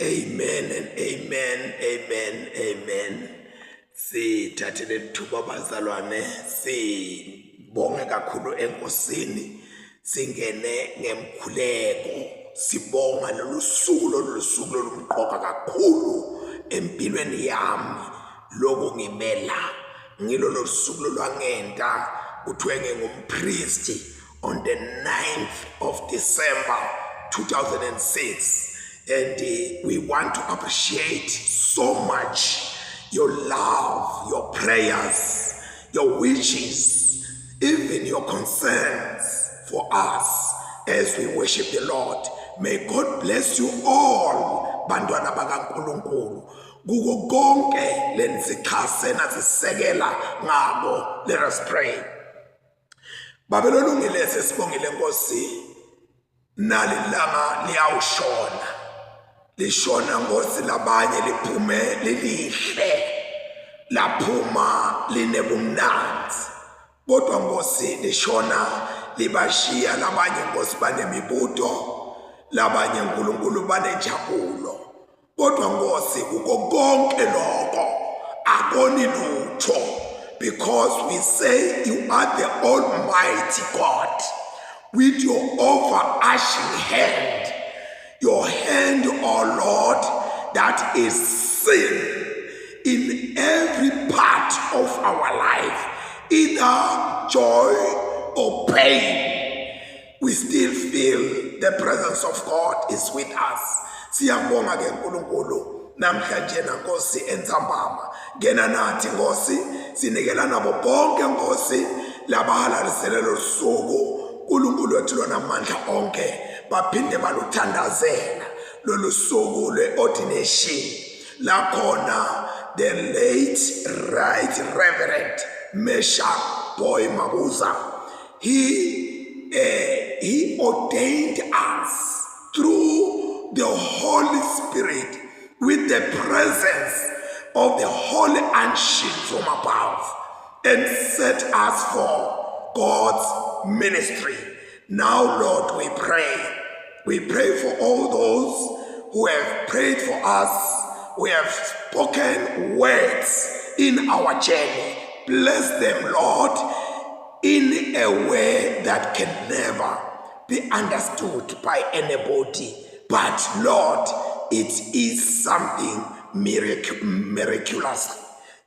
Amen and amen, amen, amen. Sithathe lethuba bazalwane sibonge kakhulu enkosini singene ngemkhuleko sibonga lolu suku lolu suku lolumqoka kakhulu empilweni yami lokhu ngimela ngilolo suku lolwangenta kuthiwe ngingumpristi on the 9th of December 2006 and we want to appreciate so much your love, your prayers, your wishes, even your concerns for us as we worship the Lord. May God bless you all, bantwana bakaNkulunkulu. Kuko konke lenisichase nasisekela ngako. Let us pray. Babe lolungile sesibongile Nkosi nali langa liyawushona lishona Nkosi labanye liphume lilihle laphuma linebumnandzi kodwa Nkosi lishona libashiya labanye Nkosi banemibuto labanye uNkulunkulu banenjabulo Kodwa Nkosi kuko konke lokho akoni lutho because we say you are the almighty God with your overarching hand your hand oh Lord that is seen in every part of our life either joy or pain we still feel the presence of God is with us siyabonga ke uNkulunkulu namhlanje nankosi entsambama ngena nathi nkosi sinikela nabo bonke nkosi labahalalisele lolusuku uNkulunkulu wethu lonamandla onke baphinde baluthandazela lolu suku lwe-ordination lakhona the late right reverend Meshack Boy Mabuza He, he ordained us through the Holy Spirit with the presence of the Holy Unction from above and set us for God's ministry. Now, Lord, we pray. We pray for all those who have prayed for us, who have spoken words in our journey. Bless them, Lord, in a way that can never be understood by anybody. But Lord, it is something mirac miraculous.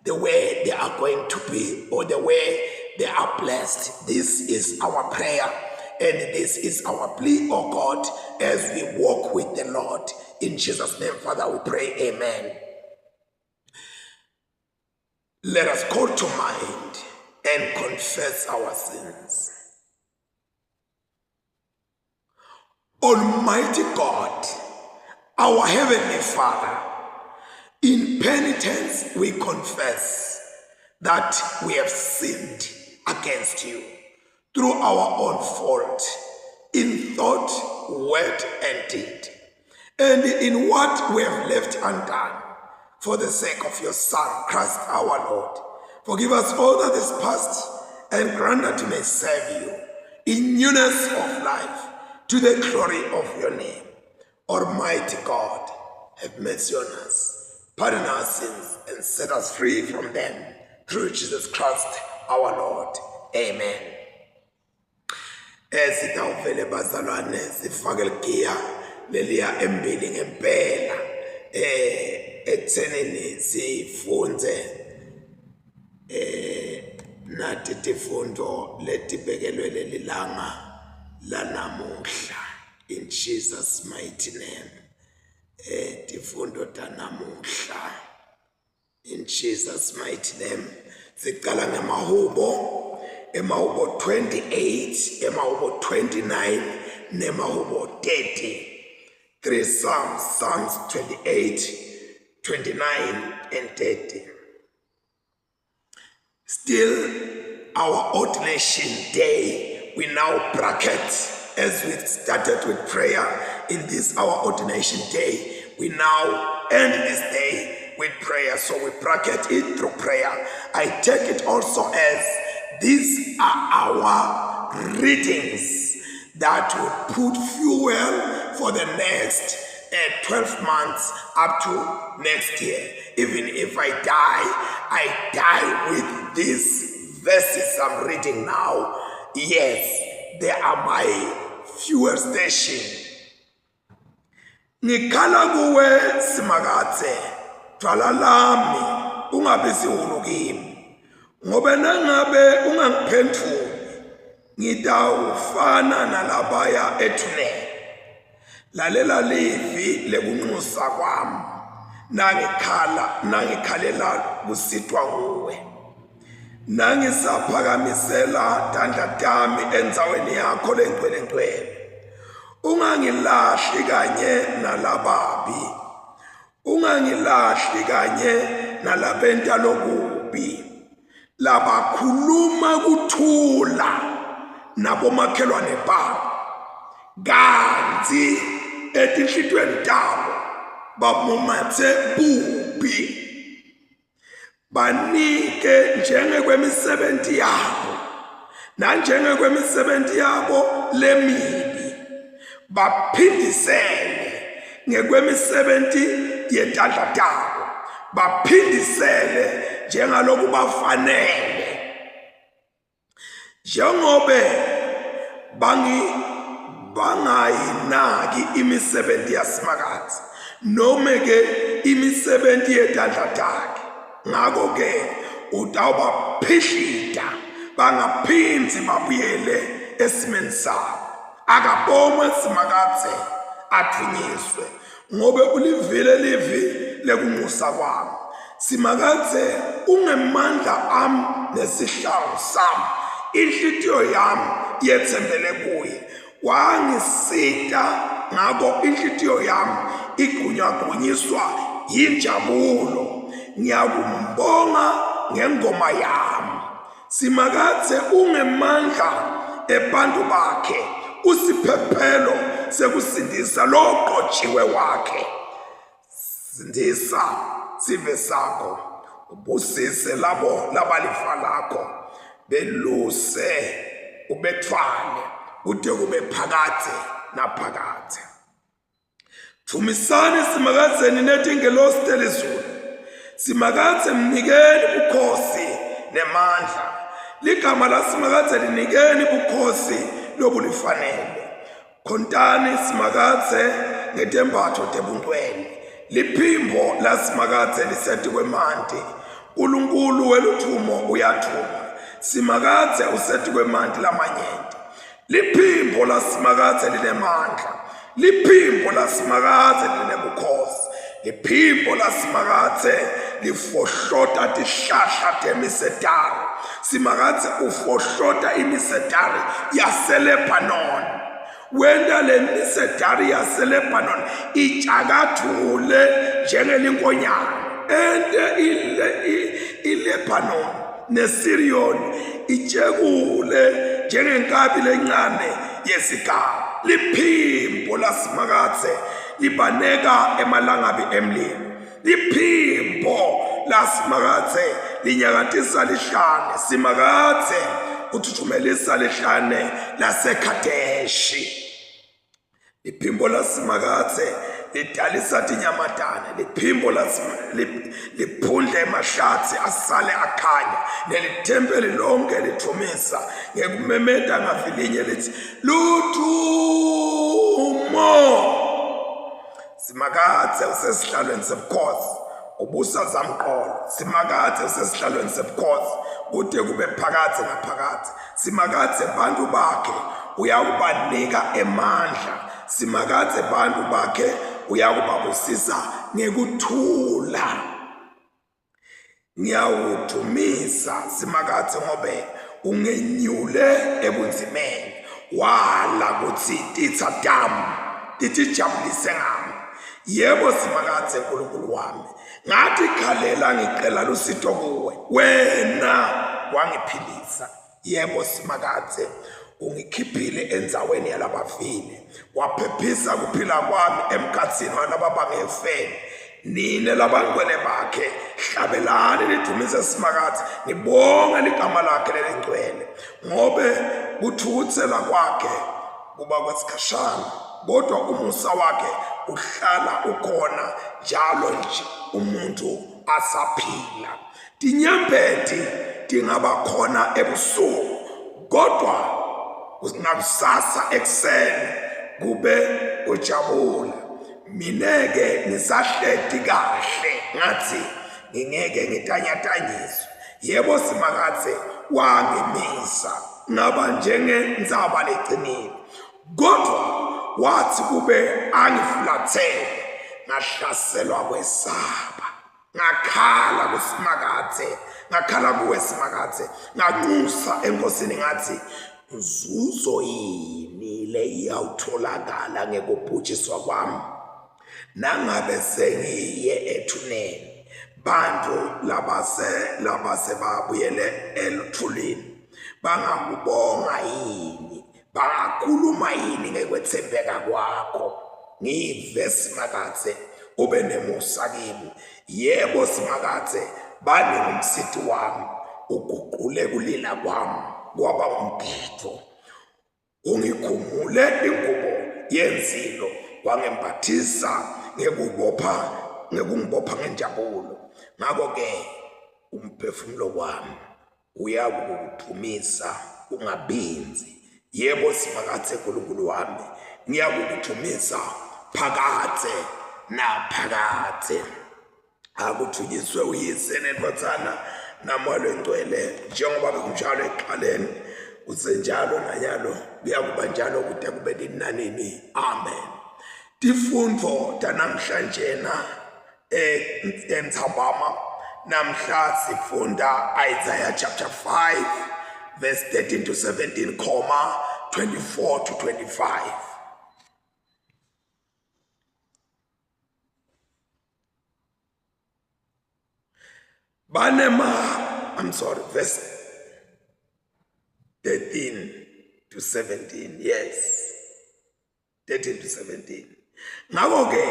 The way they are going to be or the way they are blessed. This is our prayer and this is our plea, oh God, as we walk with the Lord. In Jesus' name, Father, we pray. Amen. Let us call to mind and confess our sins. Almighty God, our Heavenly Father, in penitence we confess that we have sinned against you through our own fault in thought, word, and deed, and in what we have left undone for the sake of your Son, Christ our Lord. Forgive us all that is past and grant that we may serve you in newness of life to the glory of your name. Almighty God, have mercy on us, pardon our sins, and set us free from them through Jesus Christ our Lord. Amen. Esitawuvele bazalwane sifake ligiya leliya embili ngempela eh ekuthenini sifunze eh nathi tifundo letibekelwe leli langa lanamuhla in Jesus mighty name eh tifundo tanamuhla in Jesus mighty name sicala ngemahubo emahubo 28 emahubo 29 nemahubo 30 three psalms psalms 28 29 and 30 still our ordination day we now bracket as we started with prayer in this our ordination day we now end this day with prayer so we bracket it through prayer i take it also as these are our readings that would put fuel for the next 12 months up to next year. Even if I die, I die with these verses I'm reading now. Yes, they are my fuel station. Ngikhala kuwe Simakadze, dvwala lami, ungabi sihulu kimi. Ngobe nangabe ungangiphendvuli, ngitawufana nalabaya ethuneni. Lalela livi lekunxusa kwami nangikhala nangikhalela kusitwa nguwe. Nangisaphakamisela tandla tami endzaweni yakho lengcwele ngcwele. Ungangilahli kanye nalababi. Ungangilahli kanye nalabenta lokubi. Labakhuluma kuthula nabomakhelwane babo. Kantsi etinhlitiyweni tabo bamumatse bubi. Banike njengekwemisebenti yabo nanjengekwemisebenzi yabo lemibi, baphindisele ngekwemisebenti yetandla tabo, baphindisele njengaloku bafanele. Njengobe bangi bangayinaki imisebenzi yaSimakadze nome ke imisebenzi yetandla takhe, ngako ke utawubaphihlita bangaphindzi babuyele esimeni sabo. Akabongwe Simakadze advunyiswe ngobe ulivile livi lekunxusa kwami. Simakadze ungemandla ami nesihlangu sami, inhlitiyo yami yetsembele kuye. Wangisita ngako inhlitiyo yami igqunyagqunyiswa yinjabulo. Ngiyakumbonga ngengoma yami. Simakadze ungemandla ebantu bakhe, usiphephelo sekusindisa loqotshiwe wakhe. Sindisa sive sakho, ubusise labo labalifa lakho, beluse ubethwale kude kube phakadze naphakadze. Dvumisani Simakadze ninetingelosi telizulu. Simakadze mnikeni bukhosi nemandla. Ligama laSimakadze linikeni bukhosi lobulifanele. Khontani Simakadze ngetembatfo tebungcwele. Liphimbo laSimakadze lisetikwemanti. Nkulunkulu weluthumo uyathuma. Simakadze usetikwemanti lamanyenti. Liphimbo laSimakadze linemandla. Liphimbo laSimakadze linebukhosi. Liphimbo laSimakadze lifohlota tihlahla temisedari. Simakadze ufohlota imisedari yaseLebanon. Wenta le misedari yaseLebanon itshakathule njengelinkonyane. Ente iLebanon neSiriyoni itshekule njengenkabi lencane yesigaba. Liphimbo laSimakadze libaneka emalangabi emlilo. Liphimbo laSimakadze linyakatisa lihlane. Simakadze uthuthumelisa lihlane laseKhadeshi. Liphimbo laSimakadze lidalisa tinyamatane, liphimbo liphundla emahlatsi asale akhanya, nelithempeli lonke lidvumisa ngekumemeta ngavilinye lithi ludumo. Simakadze usesihlalweni sebukhosi, ubusa zamqolo. Simakadze usesihlalweni sebukhosi kude kube phakadze naphakadze. Simakadze bantu bakhe uyakubanika emandla. Simakadze bantu bakhe uyakubabusisa ngekuthula. Ngiyawudumisa Simakadze ngobe ungenyule ebunzimeni, wala kutsi titsa tami titijabulise ngami. Yebo Simakadze Nkulunkulu wami, ngatikhalela ngicela lusito kuwe, wena wangiphilisa. Yebo Simakadze, ungikhiphile endzaweni yalabafile, waphephisa kuphila kwami emkhatsini walababangefeni. Nine labangcwele bakhe, hlabelani nidumise Simakadze, nibonge ligama lakhe lelingcwele, ngobe kutfukutsela kwakhe kuba kwesikhashana. kodwa umusa wakhe uhlala ukhona njalo nje umuntu asaphila. Tinyembeti tingaba khona ebusuku, kodwa ngakusasa ekuseni kube kujabula. Mina-ke ngisahleti kahle ngathi ngingeke ngitanyatanyiswe. Yebo Simakadze wangimisa ngaba njengentsaba leqinile, kodwa wathi kube angifulathele ngahlaselwa kwesaba. Ngakhala kuSimakadze, ngakhala kuwe Simakadze, nganxusa enkosini ngathi nzuzo yini le iyawutholakala ngekubhujiswa kwami nangabe sengiye ethuneni bantu labase labase babuyele eluthulini bangakubonga yini Bangakhuluma yini ngekwethembeka kwakho? Ngive Simakadze, ube nemusa kimi. Yebo Simakadze, bani ngumsiti wami, uguqule kulila kwami kwaba umgido. Ungikhumule ingubo yenzilo, wangembathisa ngekubopha ngekungibopha ngenjabulo. Ngakho-ke umphefumulo wami uyakukudumisa ungabinzi. Yebo Simakadze Nkulunkulu wami, ngiyakukudumisa phakadze naphakadze. Akuthunyiswe uYise neNdvodzana naMoya loNgcwele, njengoba bekunjalo ekuqaleni, kusenjalo nanyalo, kuyakuba njalo kude kube nini nanini. Amen. Tifundvo tanamhlanjena entsambama namhla sifunda Isaiah chapter 5 verse 13 to 17 comma 24 to 25. Banema, I'm sorry, verse 13 to 17, yes. 13 to 17. Ngakho-ke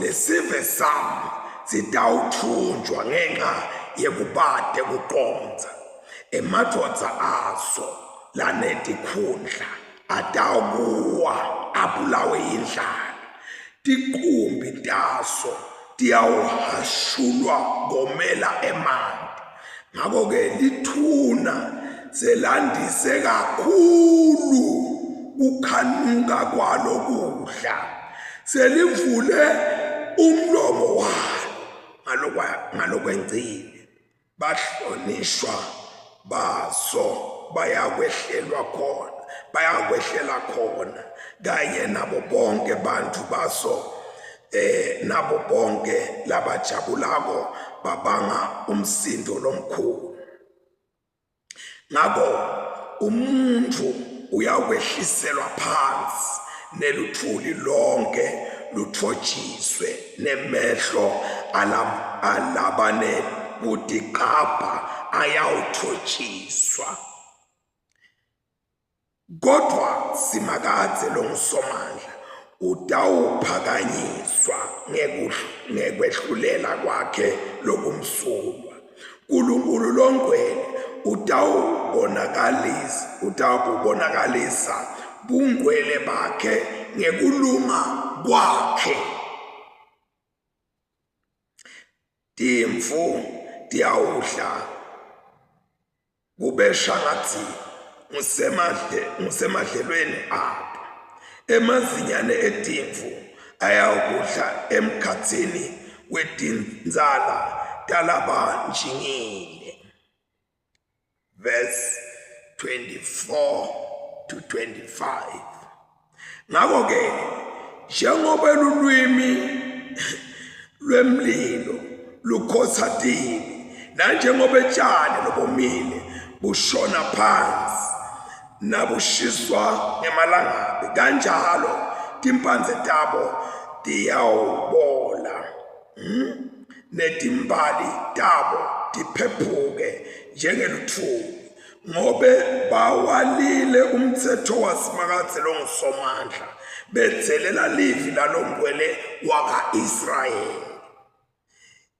lesive sami sitawuthunjwa ngenxa yekubate kuqondza. Emadvodza aso lanetikhundla atawukuwa abulawe yindlala. Tiqumbi taso tiyawuhashulwa komela emanti. Ngakho-ke lithuna selandise kakhulu kukhanuka kwalo kudla, selivule umlomo walo ngalokwengcile. Bahlonishwa baso bayakwehlelwa khona, bayakwehlela khona kanye nabo bonke bantu baso nabo bonke labajabulako babanga umsindo lomkhulu. Ngakho umuntu uyakwehliselwa phansi neluthuli lonke luthotshiswe nemehlo alabane kutiqabha ayawuthotshiswa. Kodwa Simakadze longuSomandla utawuphakanyiswa ngekwehlulela kwakhe lokumsulwa. Nkulunkulu longcwele utawubonakalisa utawubonakalisa bungcwele bakhe ngekulunga kwakhe. Timvu tiyawudla Kube shangatsi ngusemadlelweni abo. Emazinyane etimvu ayawukudla emkhatsini wetindzala talabanjingile. Verse 24 to 25. Ngakho-ke njengoba lulwimi lwemlilo lukhotha tibi nanjengoba etshani lobomile bushona phansi nabushiswa ngemalangabi kanjalo timphandze tabo tiyawubola Netimbali tabo tiphephuke njengelutfuli ngobe bawalile umtsetfo waSimakadze longuSomandla, bedzelela livi laloNgcwele waka-Israyeli.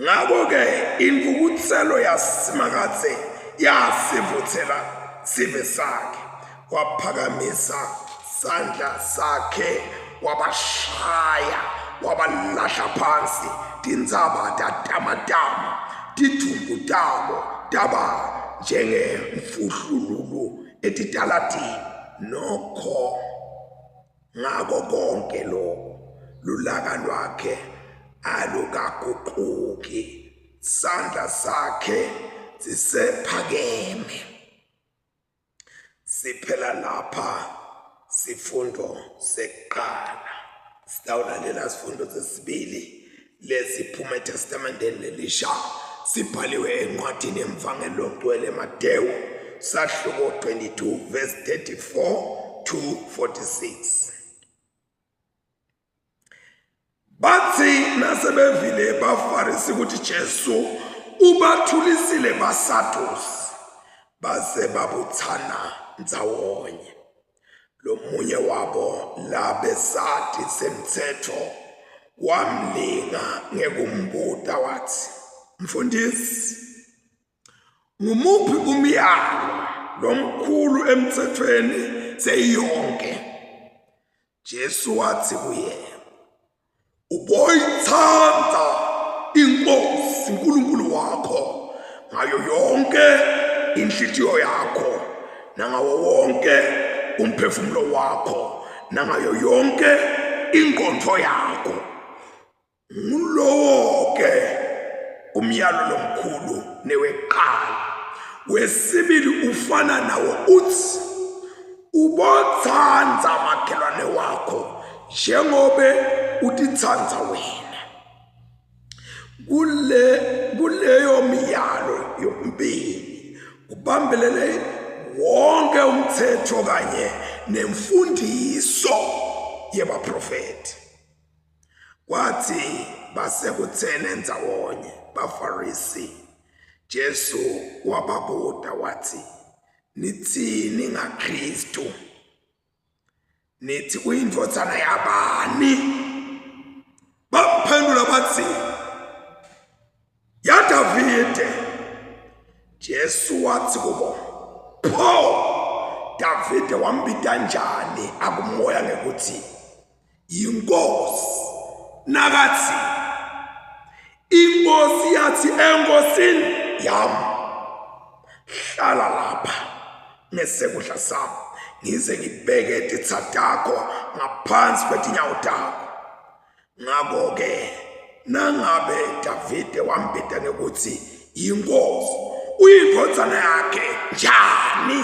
Ngako-ke intfukutselo yaSimakadze yasivutsela sive sakhe, waphakamisa sandla sakhe. Wabashaya wabalahla phansi, tintsaba tatamatama, tidvumbu tabo taba njengemfuhlululu etitalatini. Nokho ngako konke lokhu lulaka lwakhe alukaguquki, sandla sakhe sisephakeme. Siphela lapha sifundo sekuqala. Sitawulalela sifundo sesibili lesiphuma eTestamenteni lelisha, sibhaliwe encwadini yemvangeli logcwele Matewu sahluko 22 verse 34 to 46. Bathi nasebevile baFarisi ukuthi Jesu ubathulisile baSadusi, base babuthana ndzawonye. Lomunye wabo labesati semtsetfo wamlinga ngekumbuta wathi, Mfundisi, ngumuphi umyalo lomkhulu emthethweni seyiyonke? Jesu wathi kuye, uboyithanda inkosi uNkulunkulu wakho ngayo yonke inhlitiyo yakho nangawo wonke umphefumulo wakho nangayo yonke ingqondo yakho. Ngulowo-ke umyalo lomkhulu neweqala. Wesibili ufana nawo uthi, ubotsandza makhelwane wakho njengobe utitsandza wena. Kule kuleyo miyalo yomibili kubambelele wonke umthetho kanye nemfundiso yebaprofethi. Kwathi basekuthene ndzawonye baFarisi, Jesu wababuta wathi, Nithini ngaKristu? Nithi uyindvodzana yabani? Bamphendula bathi, YaDavide. Jesu wathi kubo, Pho Davide wambita njani akumoya ngekuthi yinkosi nakathi inkosi yathi enkosini yami, hlala lapha ngesekudla sami ngize ngibeke titsa takho ngaphansi kwetinyawo takho. Ngakho-ke nangabe Davide wambita ngekuthi yinkosi, uyindvodzana yakhe njani?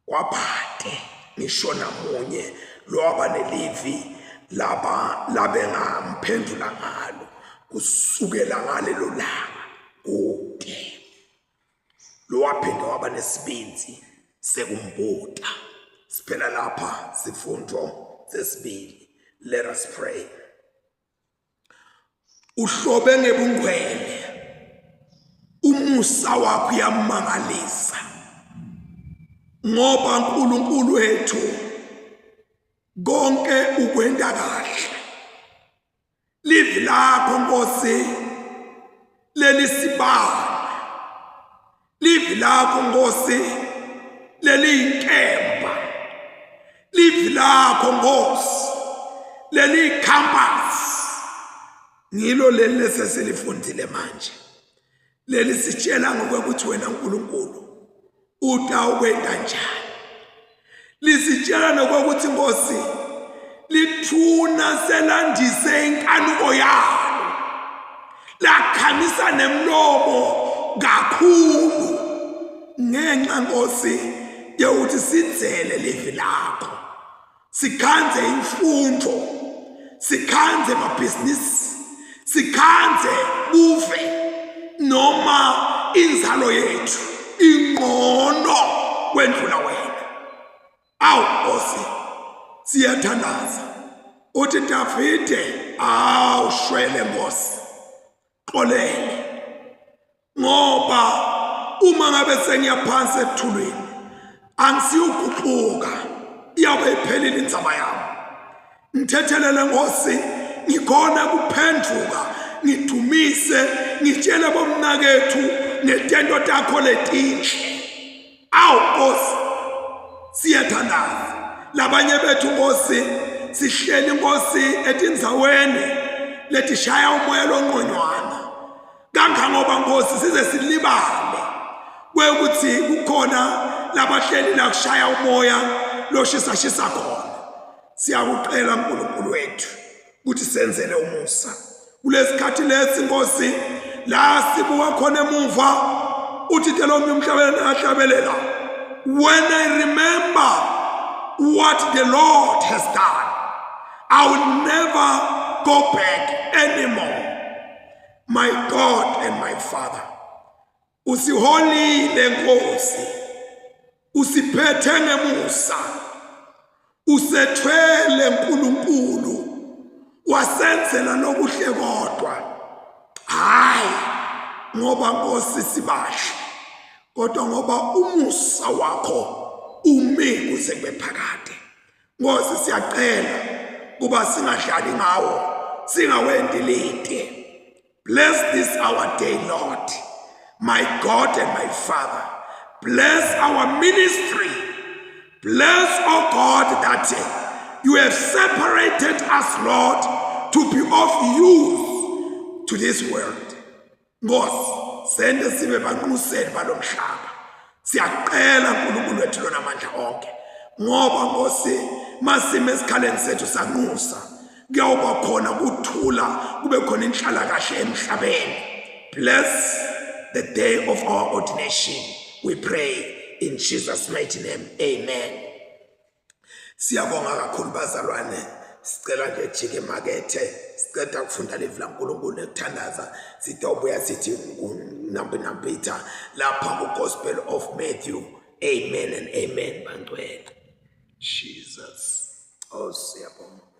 Kwabhate ngisho namunye lowaba nelivi laba labengamphendula ngalo kusukela ngalelo langa kude lowaphinde waba nesibindi sekumbuta. Siphela lapha sifundo sesibili. Let us pray. Uhlobe ngebungcwele, umusa wakho uyamangalisa, ngoba uNkulunkulu wethu konke ukwenta kahle. Livi lakho Nkosi lelisibane, livi lakho Nkosi leliyinkemba, livi lakho Nkosi leliyicampus. Ngilo leli lesesilifundile manje, leli sitshela ngokuthi wena uNkulunkulu utawukwenta njani. Lisitshela nokuthi Nkosi lithuna selandise inkanuko yalo, lakhamisa nemlomo kakhulu ngenxa Nkosi yokuthi sidzele livi lakho, sikhandze imfundo, sikhandze amabhizinisi, sikhandze buve noma inzalo yethu ingqono kwendlula wena. Awu Nkosi, siyathandaza uthi Davide, awu shwele Nkosi, xolele, ngoba uma ngabe sengiyaphansi ekuthulweni angisiyuguquka, iyabe iphelile inzama yami. Ngithethelele Nkosi, ngikhona kuphenduka, ngidumise, ngitshele bomnakethu ngetento takho letinhle. Awu Nkosi, siyathandaza. Labanye bethu Nkosi sihleli Nkosi etindzaweni letishaya umoya lonqonywana kangangoba Nkosi size silibale kwekuthi kukhona labahleli la kushaya umoya loshisa shisa khona. Siyakucela uNkulunkulu wethu ukuthi senzele umusa kulesikhathi lesi Nkosi, la sibuka khona emuva, uthi telomnye umhlabeleli ahlabelela, "When I remember what the Lord has done, I will never go back anymore." My God and my Father, usiholile Nkosi, usiphethe ngemusa, usethwele uNkulunkulu, wasenzela lokuhle, kodwa hayi ngoba Nkosi sibahle, kodwa ngoba umusa wakho umi kuze kube phakade. Nkosi, siyacela kuba singadlali ngawo, singawendi lide. Bless this our day, Lord, my God and my Father. Bless our ministry. Bless, oh God, that you have separated us, Lord, to be of use to this world. Nkosi, sende sibe banquseli balomhlaba. Siyacela uNkulunkulu wethu lona amandla onke, ngoba Nkosi, masime esikhaleni sethu sanqusa, kuyawuba khona kuthula, kube khona inhlalakahle emhlabeni. Bless the day of our ordination, we pray in Jesus' mighty name, amen. Siyabonga kakhulu bazalwane. Sicela nje jike emakethe, siceda kufunda livi laNkulunkulu nekuthandaza, sitobuya sithi nambinambitha lapha ku-Gospel of Matthew. Amen and amen, bangcwele. Jesus, oh, siyabonga.